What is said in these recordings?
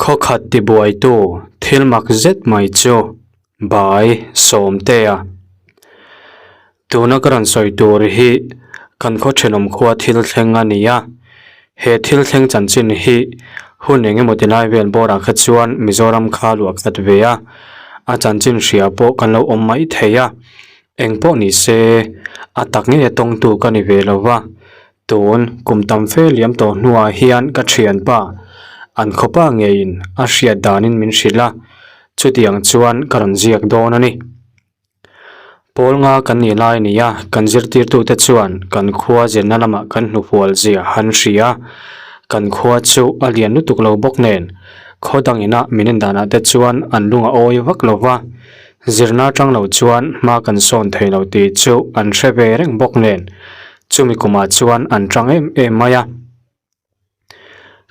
Khawkhat tibuaitu thil mak zet mai chu Bai Sawmtea. Tuna ka rawn sawi tur hi kan khaw thenawm khua thil thleng a ni a, he thil thleng chanchin hi hun eng emaw ti lai vel bawrah kha chuan Mizoram kha luah khat ve a, a chanchin hria pawh kan lo awm mai thei a, eng pawh ni se a tak ngei a tawngtu ka ni ve lo va. Tun kum tam fe liam tawh hnuah hian ka thianpa an khawpa ngeiin a hriat danin min hrilh a, chutiang chuan ka rawn ziak dawn a ni. Pawl nga kan nih lai a ni a, kan zirtirtute chuan kan khua zirna lamah kan hnufual zia han hria a, kan khua chu a lian lutuk lo bawk nen khaw dangina min en danah te chuan an lung a awi vak lo va, zirna atang lo chuan hma kan sawn thei lo tih chu an hre ve reng bawk nen Chumi kumah chuan an tang em em mai a.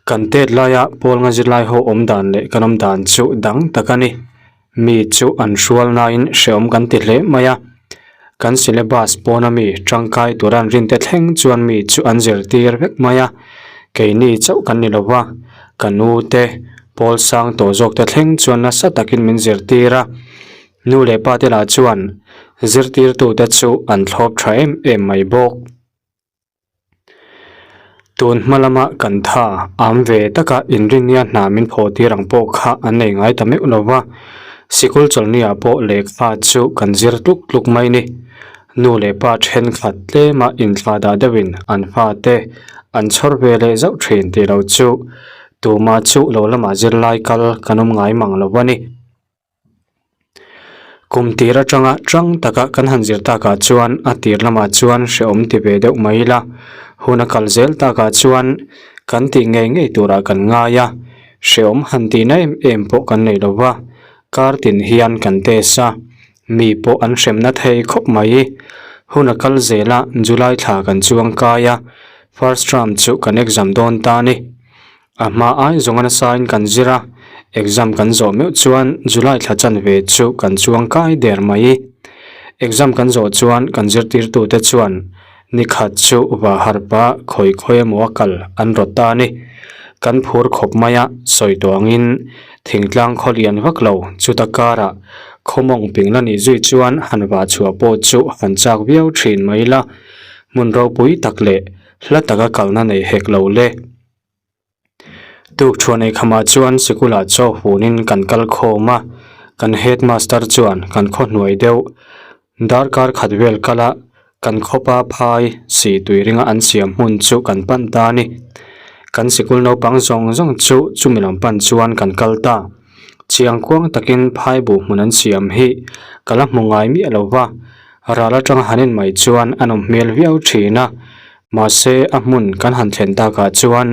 Kan tet laia pawl nga zirlai ho awm dan leh kan awm dan chu dang tak a ni. Mi chu an hrual nain hrehawm kan ti hle mai a. Kan syllabus pawna mi tangkai tura an rinte thleng chuan mi chu an zirtir vek mai a. Keini chauh kan ni lo va, ka nu te, pawl sang tawh zawk te thleng chuan nasa takin min zirtir a. Nu leh pa te lah chuan zirtirtute chu an thlawp tha em em mai bawk. Tun hma lama kan tha am ve taka inrinnia hna min phawh tir ang pawh kha an nei ngai ta meuh lo va, sikul chawlhniah pawh lehkha chu kan zir tluk tluk mai ni. Nu leh pa thenkhat tlema inthlah dah deuhin an fate an chhawr ve leh zauh thin tih loh chu tumah chu lo lamah zirlai kal kan awm ngai mang lo a ni. Kum tir atanga tang taka kan han zir takah chuan a tir lamah chuan hrehawm ti ve deuh mai ila, hun a kal zel takah chuan kan tih ngei ngei turah kan ngai a, hrehawm han tihna em em pawh kan nei lo va, kar tin hian kan test a, mi pawh an hremna thei khawp mai. Hun a kal zel a, July thla kan chuang kai a, first term chu kan exam dawn ta a ni. A hma ai zawng a nasain kan zir a, exam kan zawh meuh chuan July thla chanve chu kan chuang kai der mai. Exam kan zawh chuan kan zirtirtute chuan ni khat chu va harpa khawi khawi emaw a kal an rawt ta a ni. Kan phur khawp mai a, sawi tawh angin thingtlang khaw lian vak lo chuta karah khaw mawng ping la nih zui chuan han vah chhuah pawh chu han chak viau thin mai la, hmun ropui tak leh hla taka kalna nei hek lo le. Tuk thuan ei khamah chuan sikulah chaw hunin kan kal khawm a, kan headmaster chuan kan khaw hnuai deuh darkar khat vel kala kan khawpa phai si tui ringa an siam hmun chu kan pan ta a ni. Kan sikul naupang zawng zawng chu chumi lam pan chuan kan kal ta. Chiang kuang takin phai buh hmun an siam hi ka la hmu ngai miah lo va, ral atanga han en mai chuan a nawm hmel viau thin a. Mahse, a hmun kan han thlen takah chuan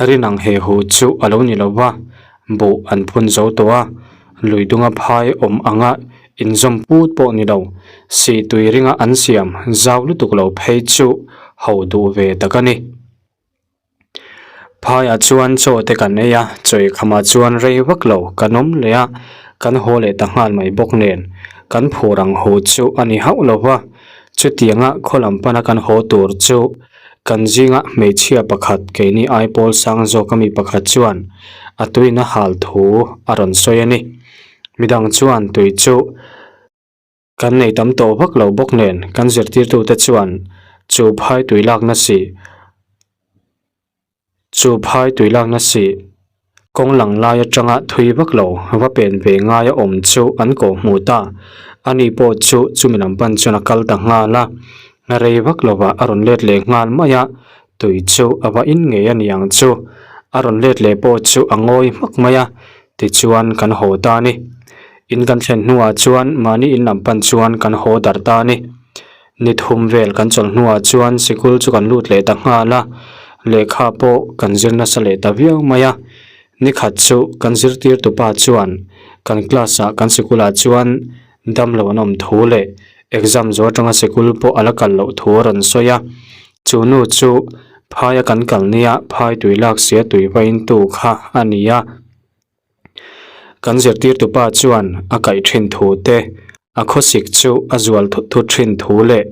rinang he hu chu a lo ni lo va, buh an phun zo tawh a, lui dunga phai awm anga inzawm put pawh ni lo, sih tui ringa an siam zau lutuk lo phei chu ho duh ve tak a ni. Phaiah chuan chaw te kan ei a, chawi khamah chuan rei vak lo kan awm leh a, kan haw leh ta nghal mai bawk nen kan phur ang hu chu a ni hauh lo va. Chutianga khaw lam pana kan haw tur chu kan zinga hmeichhia pakhat keini Aipawl sang zawk ami pakhat chuan a tuina hal thu a rawn sawi a ni. Midang chuan tui chu kan nei tam tawh vak lo bawk nen kan zirtirtute chuan chu phai tui lakna si Chu phai tui lakna sih kawng lang lai atanga thui vak lo va pen ve ngai a awm chu an kawh hmu ta. Ani pawh chu chumi lam pan chuan a kal ta nghal a, rei vak lovah a rawn let leh nghal mai a, tui chu a va in ngei a niang chu. A rawn let leh pawh chu a ngawi hmak mai a, tichuan kan haw ta a ni. In kan thlen hnuah chuan mahni in lam pan chuan kan haw darh ta a ni. Ni thum vel kan chawlh hnuah chuan sikul chu kan lut leh ta nghal a, lehkha pawh kan zir nasa leh ta viau mai a. Ni khat chu kan zirtirtupa chuan kan class ah kan sikulah chuan damlo an awm thu leh exam zawh atanga sikul pawh a la kal loh thu a rawn sawi a. Chu nu chu phaia kan kal nia phai tui lak sia tui vaintu kha a ni a. Kan zirtirtupa chuan a kaih thin thu te, a khawsik chu a zual thut thut thin thu leh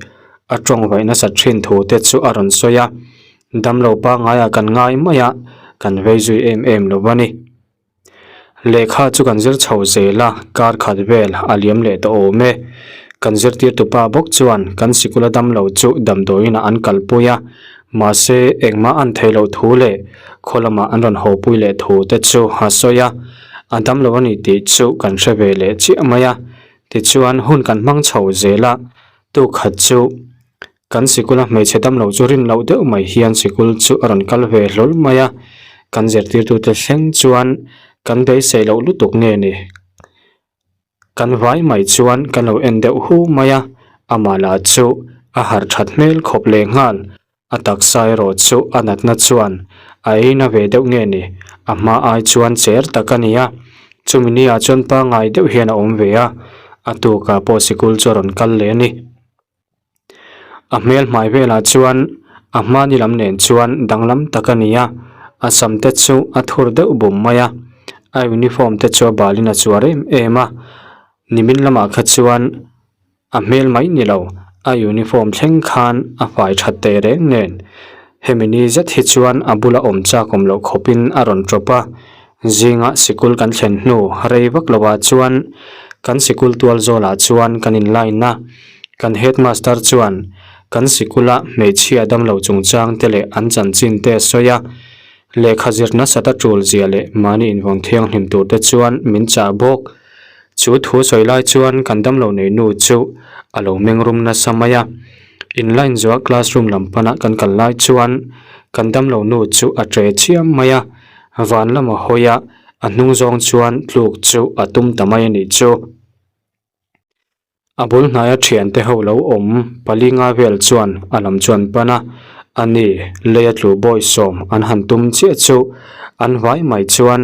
a tawngvaih nasat thin thu te chu a rawn sawi a, damlo pangaiah kan ngai mai a, kan vei zui em em lo a ni. Lehkha chu kan zir chho zel a, kar khat vel a liam leh tawh awm e. Kan zirtirtupa bawk chuan kan sikula damlo chu damdawiinah an kalpui a, mahse engmah an theih loh thu leh khaw lamah an rawn hawpui leh thu te chu a sawi a, a damlo a ni tih chu kan hre ve leh chiah mai a. Tichuan hun kan hmang chho zel a, tukhat chu Kan sikula hmeichhe damlo chu rin loh deuh mai hian sikul chu a rawn kal ve hlawl mai a, kan zirtirtute thleng chuan kan beisei loh lutuk nge ni? Kan vai mai chuan kan lo en deuh hu mai a, amah lah chu a harh that hmel khawp leh nghal, a taksa erawh chu a natna chuan a ei na ve deuh nge ni? A hma ai chuan cher tak a ni a, chumi ni ah chuan pangngai deuh hian a awm ve a, a tukah pawh sikul chu a rawn kal leh a ni. A hmel hmai velah chuan a hmani lam nen chuan danglam tak a ni a, a sam te chu a thur deuh bum mai a, a uniform te chu a balin a chuar em em a, nimin lamah kha chuan a hmel mai ni lo a uniform thleng khan a fai that teh reng nen hemi ni zet hi chuan a bula awm chak awm loh khawpin a rawn tawp a. Zinga sikul kan thlen hnu rei vak lovah chuan kan sikul tual zawlah chuan kan in line a, kan headmaster chuan kan sikula hmeichhia damlo chungchang te leh an chanchin te a sawi a, lehkha zir nasat a tul zia leh mahni invawng thianghlim tur te chuan min chah bawk. Chu thu sawi lai chuan kan damlo nei nu chu a lo meng rum nasa mai a, in line zuah classroom lam pana kan kal lai chuan kan damlo nu chu a tre chiam mai a. Van lama hawi a, a hnung zawng chuan tluk chu a tum ta mai a nih chu. A bul hnaia thiante ho lo awm pali nga vel chuan a lam chu an pan a, a ni leia tlu bawi sawm an han tum chiah chu an vai mai chuan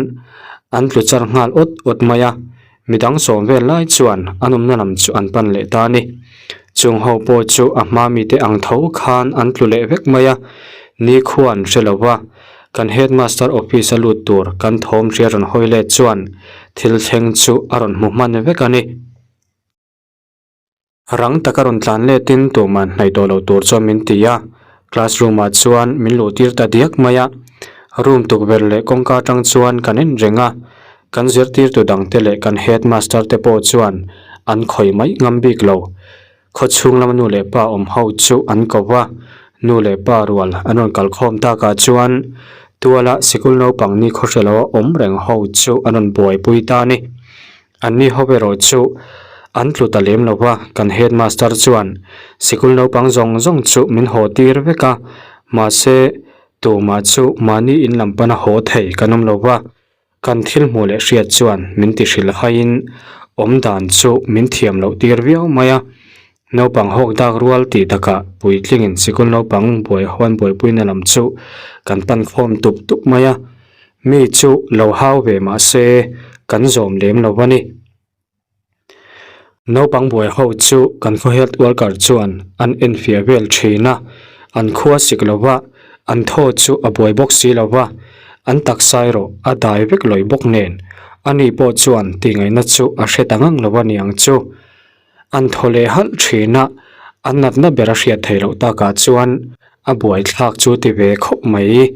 an tlu char nghal awt awt mai a. Midang sawm vel lai chuan an awmna lam chu an pan leh ta a ni. Chung ho pawh chu a hma mite ang tho khan an tlu leh vek mai a, ni khua an hre lo va. Kan headmaster office a lut tur kan thawm hria rawn hawi let chuan thil thleng chu a rawn hmu hman vek a ni. Rang taka rawn tlan letin tuman hnaih tawh lo tur chuan min ti a, classroom ah chuan min luh tir ta diak mai a. Room tukverh leh kawngka atang chuan kan en reng a, kan zirtirtu dangte leh kan headmaster te pawh chuan an khawih mai ngam bik lo. Khawchhung lama nu leh pa awm ho chu an ko va, nu leh pa rual an rawn kalkhawm takah chuan tuala sikul naupang ni khawhre loa awm reng ho chu an rawn buaipui ta a ni. An ni ho erawh chu an tlu ta lem lo va, kan headmaster chuan sikul naupang zawng zawng chu min haw tir vek a, mahse tumah chu mahni in lam pana haw thei kan awm lo va, kan thil hmuh leh hriat chuan min ti hrilh haiin awm dan chu min thiam loh tir viau mai a, naupang hawk dak rual tih takah puitlingin sikul naupang buai huan buaipuina lam chu kan pan khawm tup tup mai a. Mi chu lo hau ve mah se kan zawm lem lo a ni. Naupang buai ho chu kan khaw health worker chuan an enfiah vel thin a, an khua sik lo va, an thaw chu a buai bawk si lo va, an taksa erawh a dai vek lawih bawk nen ani pawh chuan tihngaihna chu a hre ta ngang lo a ni ang chu. An thaw leh halh thin a, an natna ber a hriat theih loh takah chuan a buaithlak chu ti ve khawp mai.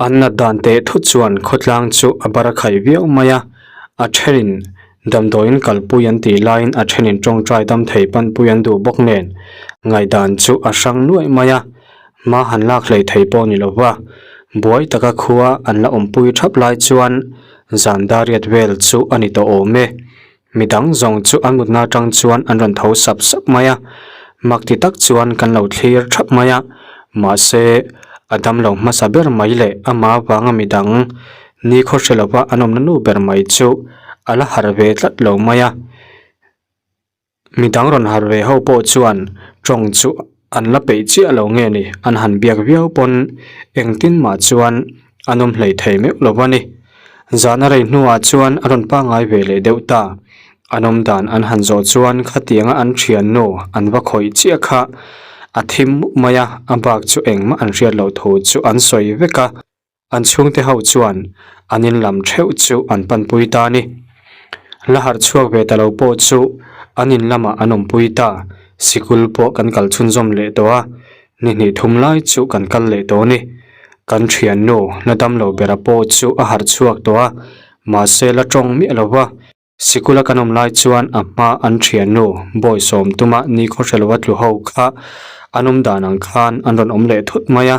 An nat dan teh thut chuan khawtlang chu a bar a khaih viau mai a, a thenin damdawiin kalpui an tih laiin a thenin tawngtai dam thei panpui an duh bawk nen ngaihdan chu a hrang nuaih mai a, hma han lak hlei thei pawh ni lo va, buai taka khua an la awmpui thap lai chuan zan dariat vel chu a ni tawh awm e. Midang zawng chu an mutna atang chuan an rawn tho sap sap mai a, mak ti tak chuan kan lo thlir thap mai a, mahse a damlo hmasa ber mai leh amah avanga midang nikhaw hre lova an awmna nu ber mai chu a la harh ve tlat lo mai a. Midang rawn harh ve ho pawh chuan tawng chu an la peih chiah lo nge ni an han biak viau pawn engtin mah chuan an awm hlei thei meuh lo a ni. Zan a rei hnuah chuan a rawn pangngai ve leh deuh ta. An awm dan an han zawh chuan khatianga an thiannu an va khawih chiah kha a thim mup mai a, a bak chu engmah an hriat loh thu chu an sawi vek a. An chhungte ho chuan an in lam theuh chu an panpui ta a ni. La harh chhuak ve ta lo pawh chu an in lamah an awmpui ta. Sikul pawh kan kal chhunzawm leh tawh a, Ni hnih thum lai chu kan kal leh tawh a ni. Kan thiannu la damlo bera pawh chu a harh chhuak tawh a. Mahse la tawng miah lo va. Sikula kan awm lai chuan a hma an thiannu bawi sawm tuma nikhaw hre lova tlu ho kha an awm dan ang khan an rawn awm leh thut mai a,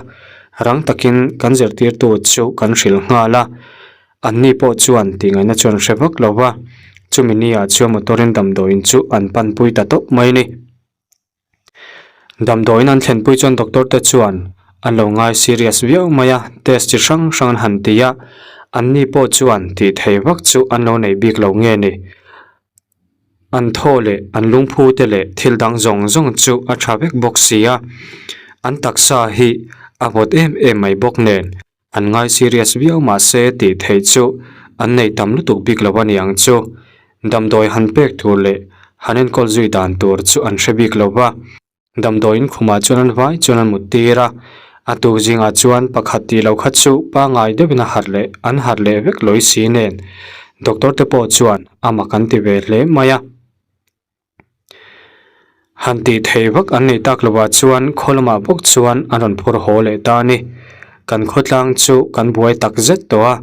rang takin kan zirtirtu chu kan hrilh nghal a, anni pawh chuan tihngaihna chu an hre vak lo va, chumi ni ah chuan motor in damdawiin chu an panpui ta tawp mai a ni. Damdawiin an thlenpui chuan doctor te chuan an lo ngai serious viau mai a, test chi hrang hrang an han ti a, anni pawh chuan tih thei vak chu an lo nei bik lo nge ni. An thaw leh an lungphu te leh thil dang zawng zawng chu a tha vek bawk si a, an taksa hi a vawt em em mai bawk nen. An ngai serious viau mahse tih theih chu an nei tam lutuk bik lo a niang chu. Damdawi han pek tur leh han enkawl zui dan tur chu an hre bik lo va. Damdawiin khumah chuan an vai chuan an mut tir a. A tuk zingah chuan pakhat tih lo kha chu pangngai deuhin a harh leh an harh leh vek lawi si nen doctor te pawh chuan a mak an ti ve hle mai a. Han tih theih vak an nei tak lovah chuan khaw lamah bawk chuan an rawn phur haw leh ta a ni. Kan khawtlang chu kan buai tak zet tawh a,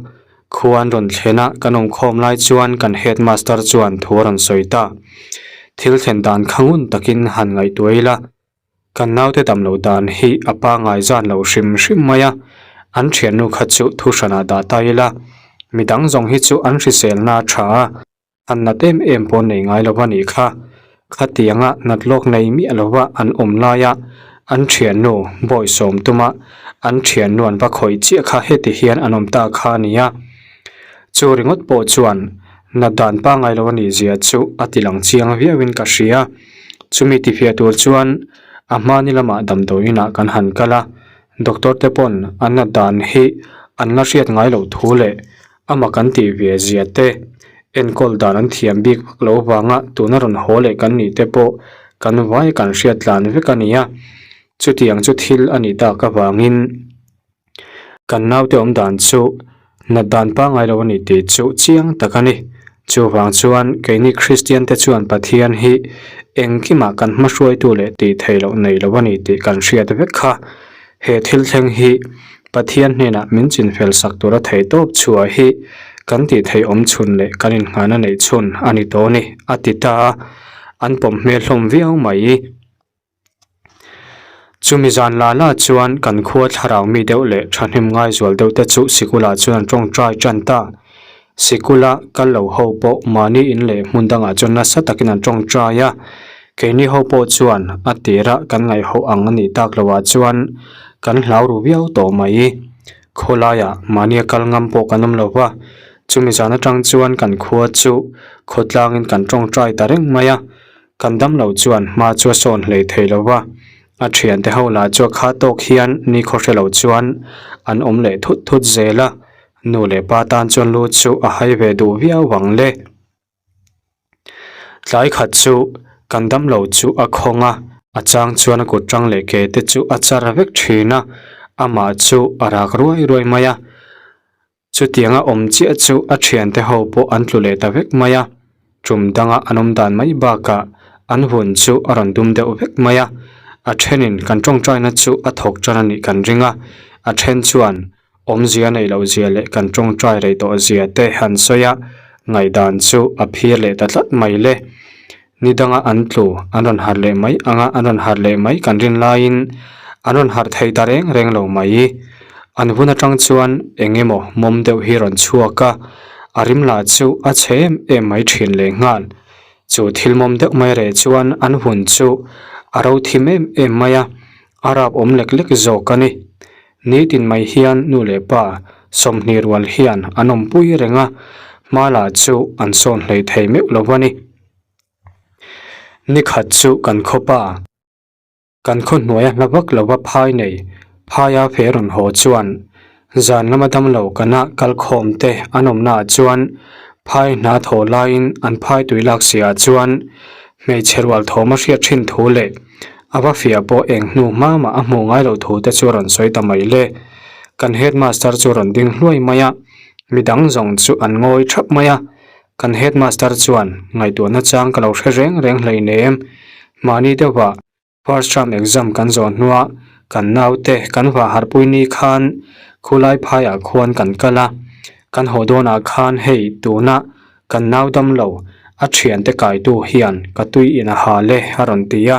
khua an rawn thlen a kan awmkhawm lai chuan kan headmaster chuan thu a rawn sawi ta. Thil thlen dan kha ngun takin han ngaihtuah ila, kan naute dam loh dan hi a pangngai zan lo hrim hrim mai a, an thiannu kha chu thu hranah dah ta ila, midang zawng hi chu an hriselna a tha a, An nat em em pawh nei ngai lo a nih kha. Khatianga nat lawk nei miah lova an awm laia an thiannu bawi sawm tuma an thiannu an va khawih chiah kha heti hian an awm ta kha a ni a. Chu ringawt pawh chuan nat dan pangngai lo a nih zia chu a ti lang chiang viauin ka hria. Chumi tifiah tur chuan a hmani lamah damdawiinah kan han kal a, doctor te pawn an nat dan hi an la hriat ngai loh thu leh Amah kan tih ve zia te, enkawl dan an thiam bik vak lo vanga tuna rawn haw leh kan nih te pawh kan vai kan hriat tlan vek a ni a. Chutiang chu thil a nih tak avangin kan naute awm dan chu nat dan pangngai lo a ni tih chu chiang tak a ni. Chuvang chuan keini Kristian te chuan Pathian hi engkimah kan hmahruaitu leh tih theih loh nei lo a ni tih kan hriat vek kha. He thil thleng hi Pathian hnenah min chinfel sak tura thei tawp chhuah hi kan tih theih awm chhun leh kan inngahna neih chhun a ni tawh a ni, a ti ta a, an pawm hmel hlawm viau mai. Chumi zan la la chuan kan khua thlarau mi deuh leh thahnem ngaizual deuh te chu sikulah chuan an tawngtai tan ta. Sikula kal lo ho pawh mahni in leh hmun dangah chuan nasa takin an tawngtai a, keini ho pawh chuan a tira kan ngaihhoh ang a nih tak loah chuan kan hlau ru viau tawh mai. Khawlaiah mahnia kal ngam pawh kan awm lo va, chumi zan atang chuan kan khua chu khawtlangin kan tawngtai ta reng mai a, kan dam lo chuan hma chu a sawn hlei thei lo va, a thiante ho lah chu a kha tawk hian nikhaw hre lo chuan an awm leh thut thut zel a. Nu leh pa tan chuan lu chu a hai ve duh viau vang le. Tlai khat chu kan damlo chu a khawng a, a chang chuan a kut tang leh ke te chu a char vek thin a, amah chu a rak ruai ruai mai a. Chutianga awm chiah chu a thiante ho pawh an tlu leh ta vek mai a. Tum danga an awm dan mai bakah an hun chu a rawn dum deuh vek mai a, a thenin kan tawngtaina chu a thawk tan a nih kan ring a, a then chuan Awmzia neih loh zia leh kan tawngtai rei tawh zia te han sawi a, ngaihdan chu a phir leh ta tlat mai le. Ni danga an tlu, an rawn harh leh mai anga an rawn harh leh mai kan rin laiin an rawn harh thei ta reng reng lo mai. An vun atang chuan eng emaw mawm deuh hi rawn chhuak a, a rim lah chu a chhe em em mai thin lehnghal. Chu thil mawm deuh mai reh chuan an vun chu a ro thim em em mai a, a rap awm lek lek zawk a ni. Nitin mai hian nu leh pa 20 rual hian an awmpui reng a, hma lah chu an sawn hlei thei meuh lo a ni. Nikhat chu kan khaw pa, kan khaw hnuaia hla vak lova phai nei, phaia fe rawn haw chuan zan lama damlo kana kalkhawm te an awmnaah chuan phai hna thawh laiin an phai tui lak siah chuan hmeichhe rual thawm a hriat thin thu leh A va fiah pawh eng hnu hma mah a hmuh ngai loh thu te chu a rawn sawi ta mai le. Kan headmaster chu a rawn ding hluai mai a, midang zawng chu an ngawi thap mai a. Kan headmaster chuan ngaihtuahna chang ka lo hre reng reng hleinem. Mahni deuhah first term exam kan zawh hnua kan naute kan vah harhpui ni khan khulai phaiah khuan kan kal a. Kan haw dawnah khan hei tuna kan nau dam lo a thiante kaitu hian ka tui in a hal e a rawn ti a.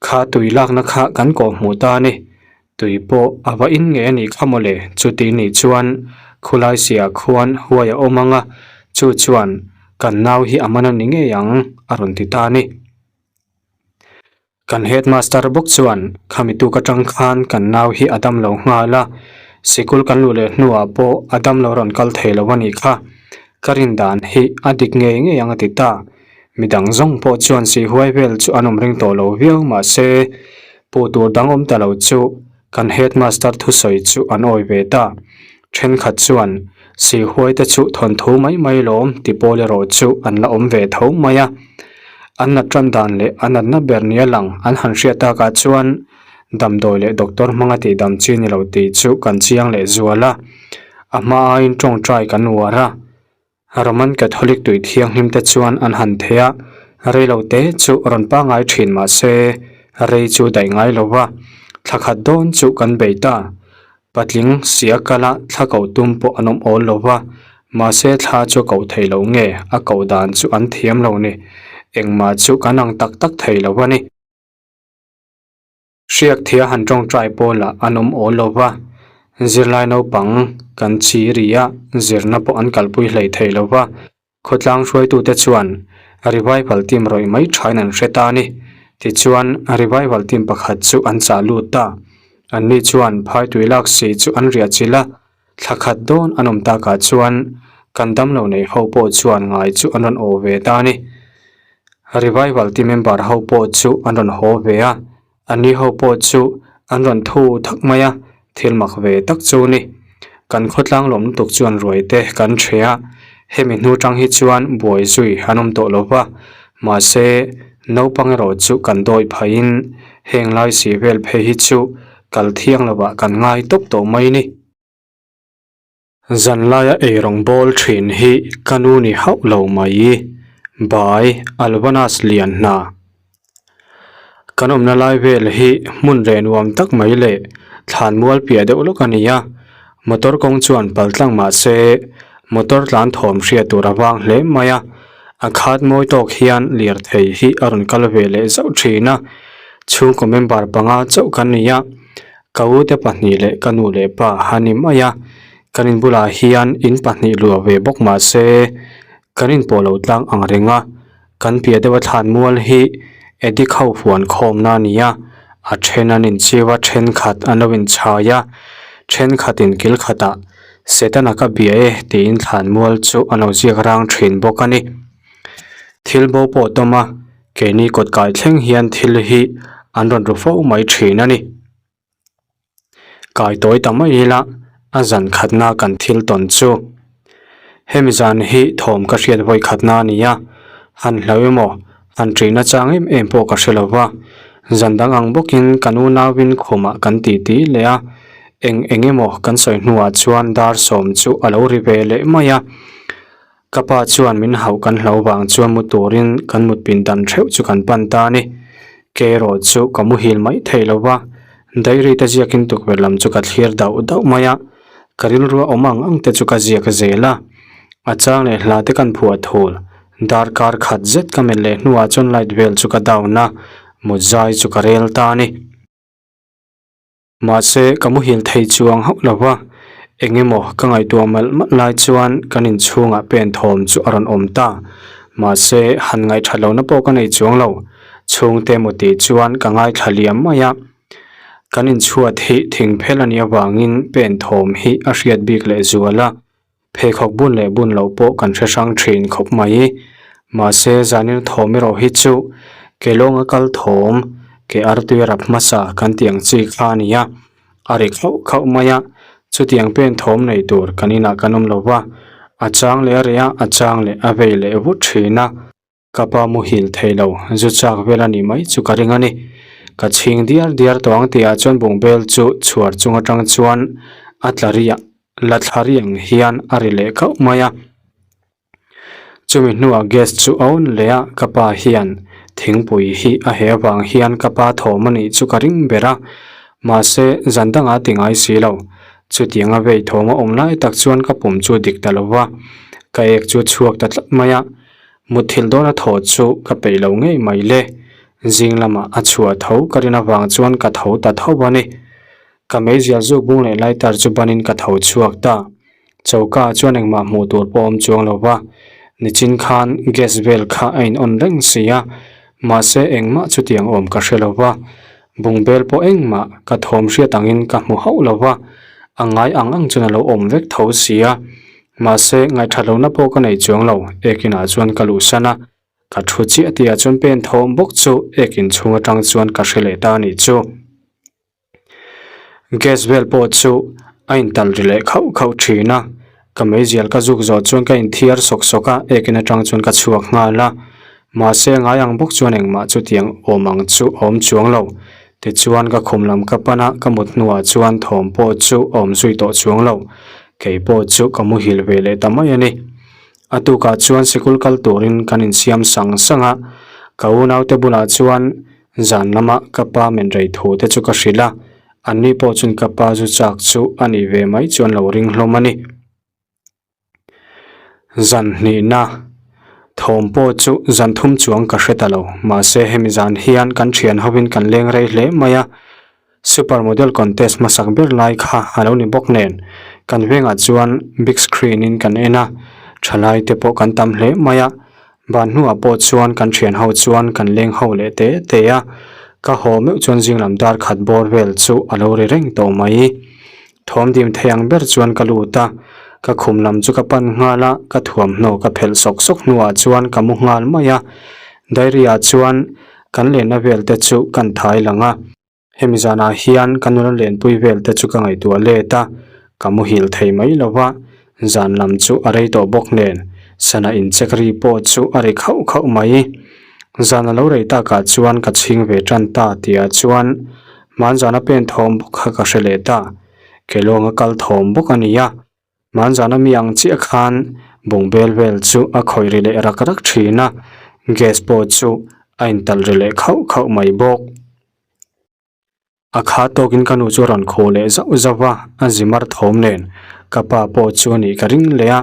Kha tui lakna kha kan kawh hmuh ta a ni. Tui pawh a va in ngei a nih kha mawle chuti nih chuan khulai siah khuan huai a awm ang a, chu chuan kan nau hi a man a ni ngei ang a rawn ti ta a ni. Kan headmaster bawk chuan khami tuk atang khan kan nau hi a dam lo nghal a, sikul kan luh leh hnuah pawh a dam lo rawn kal thei lo a nih kha. Ka rin dan hi a dik ngei ngei ang a ti ta. Midang zawng pawh chuan sihuai vel chu an awm ring tawh lo viau mahse puh tur dang awm ta lo chu kan headmaster thusawi chu an awi ve ta. Thenkhat chuan sihuai te chu thawnthu mai mai lawm ti pawl erawh chu an la awm ve tho mai a. An nat tan dan leh a natna ber nia lang an han hriat takah chuan damdawi leh doctor hmanga tihdam chi ni lo tih chu kan chiang leh zual a. A hma aiin tawngtai kan uar a. Roman Catholic tui thianghlim te chuan an han thei a, reilo te chu rawn pangngai thin mah se rei chu daih ngai lo va, thla khat dawn chu kan bei ta. Patling sia kala thla koh tum pawh an awm awl lo va, mahse thla chu a koh theih loh nge a koh dan chu an thiam lo ni, engmah chu kan ang tak tak thei lo a ni. Hriak thia han tawngtai pawlah an awm awl lo va, zirlai naupang kan chi ri a, zirna pawh an kalpui hlei thei lo va. Khawtlang hruaitute chuan revival team rawih mai thain an hre ta a ni. Tichuan, revival team pakhat chu an chah lut ta. Anni chuan phaitui lak si chu an riah chilh a, thla khat dawn an awm takah chuan kan damlo nei ho pawh chuan ngai chu an rawn aw ve ta a ni. Revival team member ho pawh chu an rawn haw ve a, anni ho pawh chu an rawn thu thak mai a, thil mak ve tak chu ni. Kan khawtlang lawm lutuk chuan ruai te kan ṭhe a, hemi hnu ṭang hi chuan buai zui an awm tawh lo va, mahse naupang erawh chu kan dawi phaiin heng lai si vel phei hi chu kal thiang lovah kan ngai tawp tawh mai ni. Zan laia ei rawng bawl thin hi ka nu ni hauh lo mai. Bai Albanas lian hna. Kan awmna lai vel hi hmun reh nuam tak mai leh thlan mual piah deuh lawk a ni a. Motor kawng chuan pal tlang mah se motor tlan thawm hriat tur a vang hle mai a. A khat mawi tawk hian lirthei hi a rawn kal ve leh zauh thin a. Chhungkaw member panga chauh kan ni a. Ka ute pahnih leh ka nu leh pa a ni mai a, kan in bulah hian in pahnih luah ve bawk mah se kan inpawh lo tlang ang reng a, kan piah deuha thlan mual hi Edik ho huan khawmna a ni a, a then an inchiu a, thenkhat an lo inchhai a, thenkhatin kil khatah Setana ka bia e tiin thlan mual chu an lo ziak rang thin bawk a ni. Thil bo pawh tawm a, keini kawt kai thleng hian thil hi an rawn ru fo mai thin a ni. Kai tawi ta mai ila a zan khatna kan thil tawn chu. Hemi zan hi thawm ka hriat vawi khatna a ni a, han hlau emaw han ṭihna chang em em pawh ka hre lo va. Zan dang ang bawkin kan unauin khumah kan titi leh a, eng eng emaw kan sawi hnuah chuan dar sawm chu a lo ri ve leh mai a. Ka pa chuan min hauh kan hlo vang chuan mu turin kan mut pindan theuh chu kan pan ta a ni. Kei erawh chu ka muhil mai thei lo va, diary te ziakin tukverh lam chu ka thlir dauh dauh mai a, ka rilrua awm ang ang te chu ka ziak zel a. A chang leh hla te kan phuah thul, darkar khat zet ka melh leh hnuah chuan light vel chu ka down a, mut zai chu ka rel ta a ni. Mahse, ka muhil thei chuang hauh lo va, eng emaw ka ngaihtuah malh malh lai chuan kan inchhungah pen thawm chu a rawn awm ta. Mahse, han ngaihthat lohna pawh ka nei chuang lo. Chhungte emaw tih chuan ka ngaithla liam mai a. Kan inchhuat hi thingphel a nih avangin pen thawm hi a hriat bik lehzual a. Pheikhawk bun leh bun loh pawh kan hre hrang thin khawp mai. Mahse, zanin thawm erawh hi chu ke lawnga kal thawm, ke artui rap hmasa kan tih ang chi kha a ni a, a ri khauh khauh mai a. Chutiang pen thawm nei tur kan inah kan awm lo va, a chang leh a reh a, a chang leh a vei leh vut thin a. Ka pa muhil thei lo, zu chak vel a nih mai chu ka ring a ni. Ka chhing diar diar tawh ang tihah chuan bungbel chu chhuar chung atang chuan a tla riah, la thla riang hian a ri leh khauh mai a. Chumi hnuah gas chu a awn leh a, ka pa hian thingpui hi a heh avang hian ka pa thawm a nih chu ka ring ber a. Mahse, zan dangah ti ngai si lo. Chutianga vei thawm a awm lai tak chuan ka pum chu dik ta lo va, ka ek chu chhuak ta tlat mai a. Mutthilh dawna thaw chu ka peih lo ngei mai le. Zing lamah a chhuah tho ka rin avang chuan ka tho ta tho a ni. Ka meizial zuk bung leh lighter chu banin ka tho chhuak ta. Choka ah chuan engmah hmuh tur pawh a awm chuang lo va, nichin khan gas vel kha a in on reng si a, mahse engmah chutiang awm ka hre lo va, bungbel pawh engmah ka thawm hriat angin ka hmu hauh lo va, a ngai ang ang chuan a lo awm vek tho si a, mahse ngaihthat lohna pawh ka nei chuang lo, ekinah chuan ka luhsan a, ka thu chiah tihah chuan pen thawm bawk chu ekin chhung atang chuan ka hre leh ta a nih chu. Gas vel pawh chu a intalh ri leh khauh khauh thin a, ka meizial ka zuk zawh chuan ka inthiar sawk sawk a, ekin atang chuan ka chhuak nghal a, mahse ngai ang bawk chuan engmah chutiang awm ang chu a awm chuang lo, tichuan ka khum lam ka pan a, ka mut hnuah chuan thawm pawh chu a awm zui tawh chuang lo, kei pawh chu ka muhil ve leh ta mai a ni. A tukah chuan sikul kal turin kan insiam sang sang a, ka unaute bulah chuan Zan lama ka pa men rei thu te chu ka hrilh a, anni pawh chuan ka pa zu chak chu a nih ve mai chuan lo ring hlawm a ni. Zan hnihna thawm pawh chu zan thum chuang ka hre ta lo, mahse hemi zan hian kan thian hovin kan leng rei hle mai a, Super Model Contest hmasak ber lai kha a lo ni bawk nen, kan vengah chuan big screen in kan en a, thalai te pawh kan tam hle mai a, ban hnuah pawh chuan kan thian ho chuan kan leng ho leh te te a, ka haw meuh chuan zing lam dar khat bawr vel chu a lo ri reng tawh mai. Thawm dim thei ang ber chuan ka lut a, ka khum lam chu ka pan nghal a, ka thuamhnaw ka phelh sawk sawk hnuah chuan ka mu nghal mai a, diary ah chuan kan lenna vel te chu kan thai lang a. Hemi zanah hian ka nula lenpui vel te chu ka ngaihtuah let a, ka muhil thei mai lo va, zan lam chu a rei tawh bawk nen sana incheck ri pawh chu a ri khauh khauh mai. Zan a lo rei takah chuan ka chhing ve tan ta tihah chuan hmanzana pen thawm bawk kha ka hre leh ta, Kelawng a kal thawm bawk a nia. Hmanzana mi ang chiah khan bungbel vel chu a khawih ri leh rak rak thin a, gas pawh chu a intalh ri leh khauh khauh mai bawk. A kha tawkin ka nu chu a rawn khaw leh zauh zauh a, a zi mar thawm nen ka pa pawh chu a nih ka ring leh a.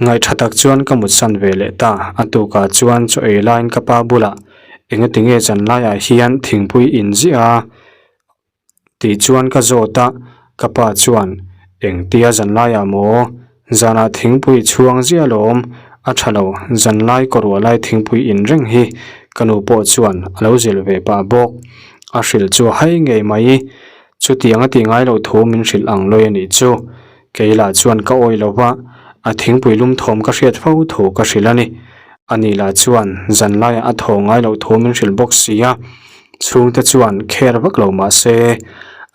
Ngaihṭha tak chuan ka mutsan ve leh ta, a tukah chuan chaw ei laiin ka pa bulah engatinge zanlaiah hian thingpui in ziah a? Tih chuan ka zawt a, ka pa chuan, Engtia zanlaiah maw? Zanah thingpui chhuang ziah alawm, a tha lo, zanlai kawruah lai thingpui in reng hi ka nu pawh chuan a lo zilh ve pah bawk. A hrilh chu a hai ngei mai, chutiang a tih ngai loh thu min hrilh ang lawi a nih chu. Kei lah chuan ka awih lo va, a thingpui lum thawm ka hriat fo thu ka hrilh a ni. Ani lah chuan zanlaiah a thaw ngai loh thu min hrilh bawk si a. Chhungte chuan kher vak lo mah se,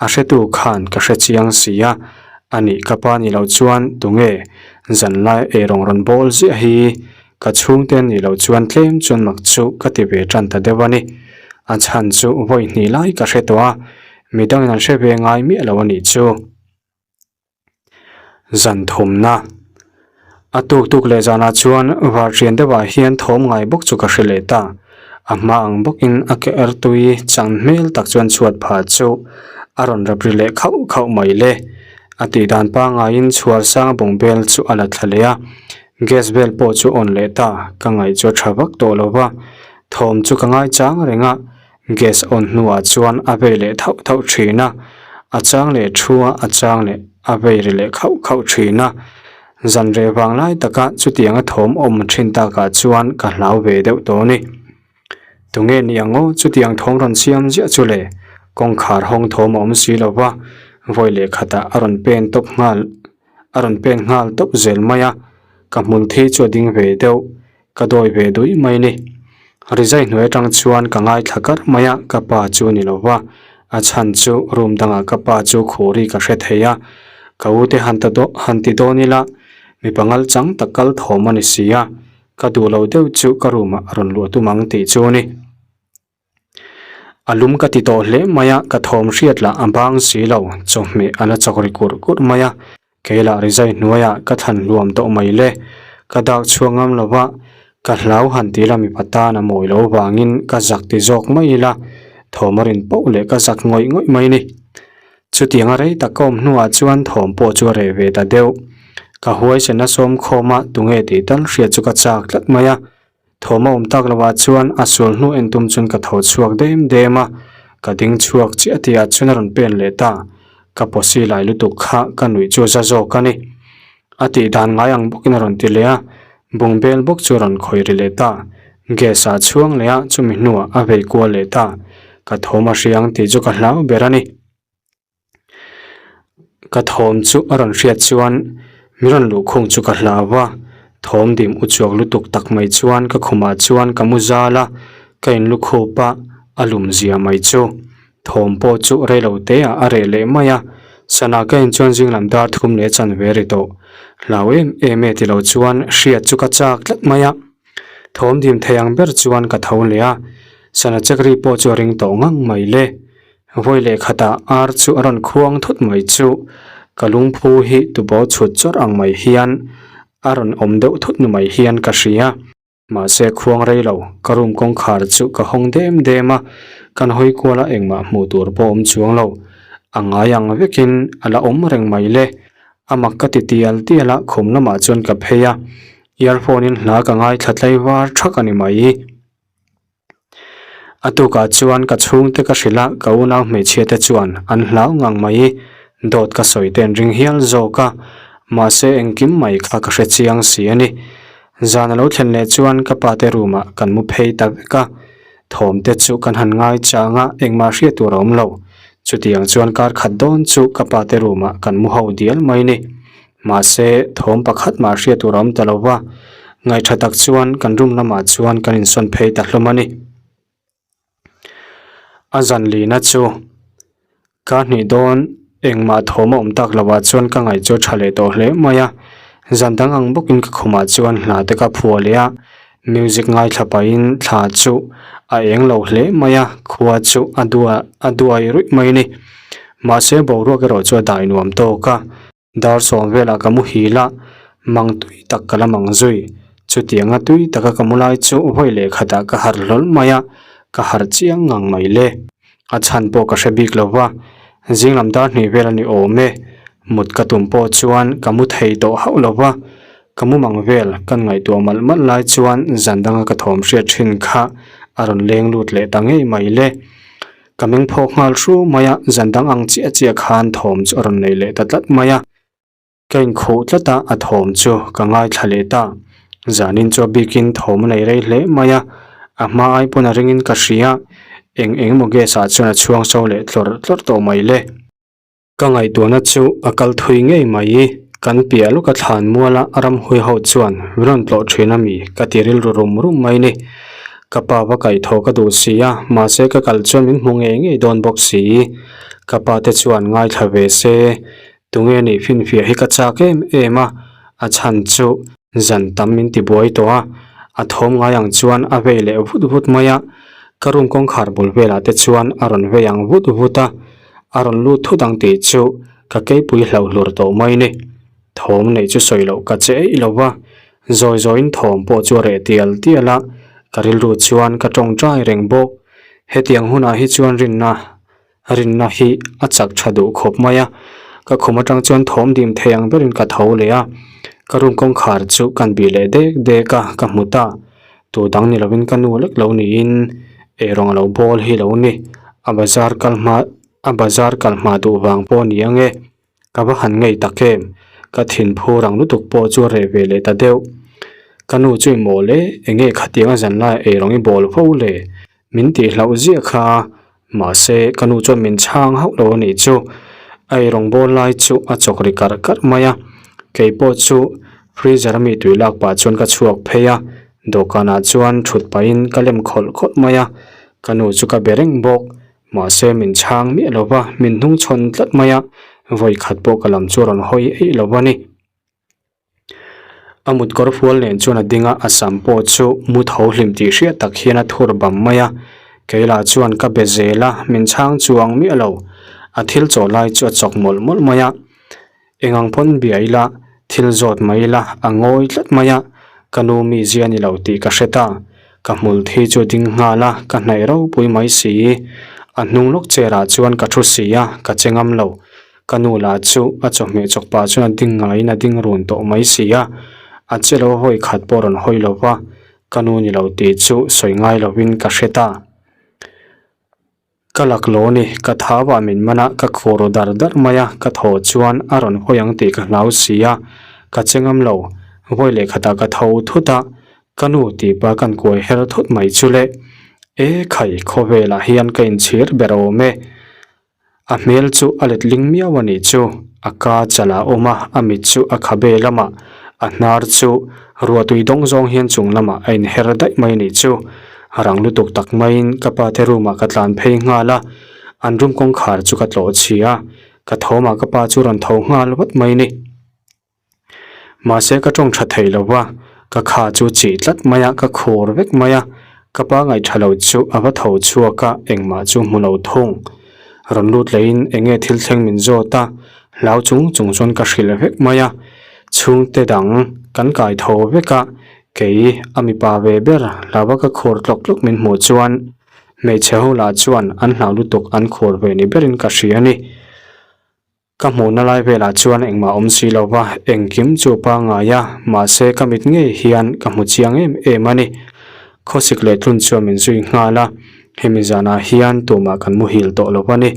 a hretu khan ka hre chiang si a, anih ka pa ni loh chuan tunge zanlai eirawng rawn bawl ziah hi ka chhungte nih loh chuan tlem chuan mak chu ka ti ve tan ta deuh a ni. A chhan chu vawi hnih lai ka hre tawh a, midangin an hre ve ngai miah lo a nih chu. Zan thumna A tuk tuk leh zanah chuan varṭian deuhah hian thawm ngai bawk chu ka hre leh ta. A hma ang bawkin a ke ertui chang hmel tak chuan chhuat phah chu a rawn rap ri leh khauh khauh mai le. A tih dan pangaiin chhuar sang a bungbel chu a la thla leh a, gas bel pawh chu on leh ta. Ka ngaih chu a tha vak tawh lo va, thawm chu ka ngaichang reng a. Gas on hnuah chuan a vei leh thauh thauh thin a, a chang leh thu a, a chang leh a vei ri leh khauh khauh thin a. Zan reh vang lai taka chutianga thawm awm thin takah chuan ka hlau ve deuh tawh a ni. Tunge ni ang aw chutiang thawm rawn siam ziah chu le? Kawngkhar hawng thawm a awm si lo va, vawi leh khatah a rawn pen tawp nghal a rawn pen nghal tawp zel mai a, ka hmul thi chu a ding ve deuh. Ka dawi ve duih mai ni. Rizai hnuai atang chuan ka ngaithla kar mai a, ka pa chu a ni lo va. A chhan chu room dangah ka pa chu khuri ka hre thei a, ka u te han ta daw han ti dawn ila mipa ngal chang tak kal thawm a ni si a, ka duh lo deuh chu ka room ah a rawn luah tum ang tih chu a ni. A lum ka ti tawh hle mai a, ka thawm hriat lah a bang si lo, chawhmeh a la chawk ri kurh kurh mai a, kei lah rizai hnuaiah ka thlan hluam tawh mai le, ka dak chhuak ngam lo va, ka hlau han ti la mipa tan a mawi lo vangin ka zak ti zawk mai ila, thawm a rin poh leh ka zak ngawih ngawih mai ni. Chutianga rei tak ka awm hnuah chuan thawm pawh chu a reh ve ta deuh. Ka huaisen a sawm khawm a, tunge tih tal hriat chu ka chak tlat mai a. Thawm a awm tak lovah chuan a sual hnu en tum chuan ka tho chhuak dem dem a, ka ding chhuak chiah tihah chuan a rawn pen leh ta. Ka pawsi lai lutuk kha ka nuih chu za zawk a ni. A tih dan ngai ang bawkin a rawn ti leh a, bungbel bawk chu a rawn khawih ri leh ta. Gas ah chhuang leh a, chumi hnuah a vei kual leh ta. Ka thawm a hriang tih chu ka hlau ber a ni. Ka thawm chu a rawn hriat chuan min rawn luhkhung chu ka hlau a, thawm dim u chuak lutuk tak mai chuan ka khumah chuan ka mu zal a, ka in lukhup a, a lum zia mai chu. Thawm pawh chu rei lo te ah a reh leh mai a, sana ka en chuan zing lam dar thum leh chanve ri tawh. Hlau em em e ti lo chuan hriat chu ka chak tlat mai a. Thawm dim thei ang ber chuan ka tho leh a, sana chek ri pawh chu a ring tawh ngang mai le. Vawi leh khatah ar chu a rawn khuang thut mai chu ka lungphu hi tubo chhut chawrh ang mai hian a rawn awm deuh thut nu mai hian ka hria. Mahse khuang rei lo, ka room kawngkhar chu ka hawng dem dem a, kan hawi kual a engmah hmuh tur pawh awm chuang lo. A ngai ang vekin a la awm reng mai le. A mak ka ti tial tial a, khum lamah chuan ka phei a, earphone in hla ka ngaithla tlai var thak a ni mai. A tukah chuan ka chhungte ka hrilh a, ka unau hmeichhia te chuan an hlau ngang mai i dawt ka sawi te an ring hial zawk a, mahse engkim mai kha ka hre chiang si a ni. Zan a lo thlen leh chuan ka pa te room ah kan mu phei ta vek a, thawm te chu kan han ngai chang a, engmah hriat tur a awm lo. Chutiang chuan kar khat dawn chu ka pa te room ah kan mu ho dial mai ni. Mahse, thawm pakhat mah hriat tur a awm ta lo va, ngaihṭha tak chuan kan room lamah chuan kan insawn phei ta hlawm a ni. A zan lina chu ka hnih dawn engmah thawm a awm tak lovah chuan ka ngaih chu a ṭha leh tawh hle mai a, zan dang ang bawkin ka khumah chuan hla te ka phuah leh a, music ngaithla pahin thla chu a eng lo hle mai a, khua chu a dua a duai ruih mai a ni. Mahse, boruak erawh chu a dai nuam tawk a. Dar sawm velah ka muhil a, mang tui tak ka la mang zui. Chutianga tui taka ka mu lai chu vawi leh khatah ka harh hlawl mai a, ka harh chiang ngang mai le. A chhan pawh ka hre bik lo va, zinglam dar hnih vel a ni awm e. Mut ka tum pawh chuan ka mu thei tawh hauh lo va, ka mu mang vel kan ngaihtuah malh malh lai chuan zan danga ka thawm hriat thin kha a rawn leng lut leh ta ngei mai le. Ka meng phawk nghal hru mai a, zan dang ang chiah chiah khan thawm chu a rawn nei leh ta tlat mai a. Ka inkhuh tlat a, a thawm chu ka ngaithla leh ta. Zanin chu a bikin thawm a nei rei hle mai a, a hma ai pawn a ringin ka hria, eng eng emaw gas ah chuan a chhuang so leh tlawrh tlawrh tawh mai le. Ka ngaihtuahna chu a kal thui ngei mai. Kan piah lawka thlan muala ramhui ho chuan min rawn tlawh thin a mi ka ti rilru rum rum mai ni. Ka pa va kaihthawh ka duh si a, mahse ka kal chuan min hmu ngei ngei dawn bawk si. Ka pa te chuan ngaithla ve se, tunge nih finfiah hi ka chak em em a, a chhan chu zan tam min ti buai tawh a, a thawm ngai ang chuan a vei leh vut vut mai a, ka room kawngkhar bul velah te chuan a rawn vei ang vut vut a. A rawn lut thut ang tih chu ka keipui hlo hlur tawh mai ni. Thawm neih chu sawi loh ka che eih lo va, zawi zawiin thawm pawh chu a reh tial tial a, ka rilru chuan ka tawngtai reng bawk. Hetiang hunah hi chuan rinna rinna hi a chak tha duh khawp mai a, ka khum atang chuan thawm dim thei ang berin ka tho leh a, ka room kawngkhar chu kan bih leh dek dek a, ka hmu ta. Tu dang ni lovin ka nu lek lo niin eirawng a lo bawl hi lo ni. A bazar kal hma a bazar kal hma duh vang pawh a ni ang e. Ka va han ngei tak em? Ka thin phur ang lutuk pawh chu a reh ve leh ta deuh. Ka nu chu i mawl e, enge khatiang a zan laiah eirawng i bawl fo le? Min tih hlauh ziah kha Mahse, ka nu chuan min chhang hauh lo a nih chu. A eirawng bawl lai chu a chawk ri karh karh mai a. Kei pawh chu freezer a mi tui lak pah chuan ka chhuak phei a, dawhkanah chuan thut pahin ka lem khawlh khawlh mai a. Ka nu chu ka be reng bawk. Mahse, min chhang miah lo va, min hnungchhawn tlat mai a, vawi khat pawh ka lam chu a rawn hawi eih lo a ni. A mut kawr fual nen chuan a ding a, a sam pawh chu mu tho hlim tih hriat tak hian a thur bam mai a. Kei lah chuan ka be zel a, min chhang chuang miah lo. A thil chaw lai chu a chawk mawlh mawlh mai a. Eng ang pawn bia ila, thil zawt mai ila, a ngawi tlat mai a. Ka nu mizia ni lo tih ka hre ta. Ka hmul thi chu a ding nghal a, ka hnaih ropui mai si. A hnung lawk chair ah chuan ka thu si a, ka che ngam lo. Ka nu lah chu a chawhmeh chawk pah chuan a ding ngaiin a ding run tawh mai si a, a che lo hawi khat pawh rawn hawi lo va, ka nu ni lo tih chu sawi ngai lovin ka hre ta. Ka laklawh ni, ka thau ah min man a, ka khur aw dar dar mai a, ka thaw chuan a rawn hawi ang tih ka hlau si a, ka che ngam lo. Vawi leh khatah ka tho thut a, ka nu tih pa kan kuai her thut mai chu le. E khai, khawvelah hian ka inchhir ber awm e. A hmel chu a letling miau a nih chu. A ka chal a awm a, a mit chu a khabe lamah, a hnar chu ruahtui dawng zawng hian chung lamah a inher daih mai a nih chu. Rang lutuk tak maiin ka pa te room ah ka tlan phei nghal a, an room kawngkhar chu ka tlawh chhia a, ka thawmah ka pa chu rawn tho nghal vat mai a ni. Mahse ka tawng tha thei lo va, ka kha chu chih tlat mai a, ka khur vek mai a, ka pa ngaih tha lo chu a va tho chhuak a, engmah chu hmu lo thung. Rawn lut leiin eng nge thil thleng min zawt a, hlau chung chung chuan ka hrilh vek mai a, chhungte dang kan kai tho vek a, kei a mipa ve ber hlauva ka khur tlawk tlawk min hmuh chuan hmeichhe ho lah chuan an hlau lutuk an khur ve ni berin ka hria a ni. Ka hmuhna lai velah chuan engmah awm si lo va, engkim chu pangngai a, mahse ka mit ngei hian ka hmu chiang em em a ni. Khawsik leh tlun chuan min zui nghal a, hemi zanah hian tumah kan muhil tawh lo a ni.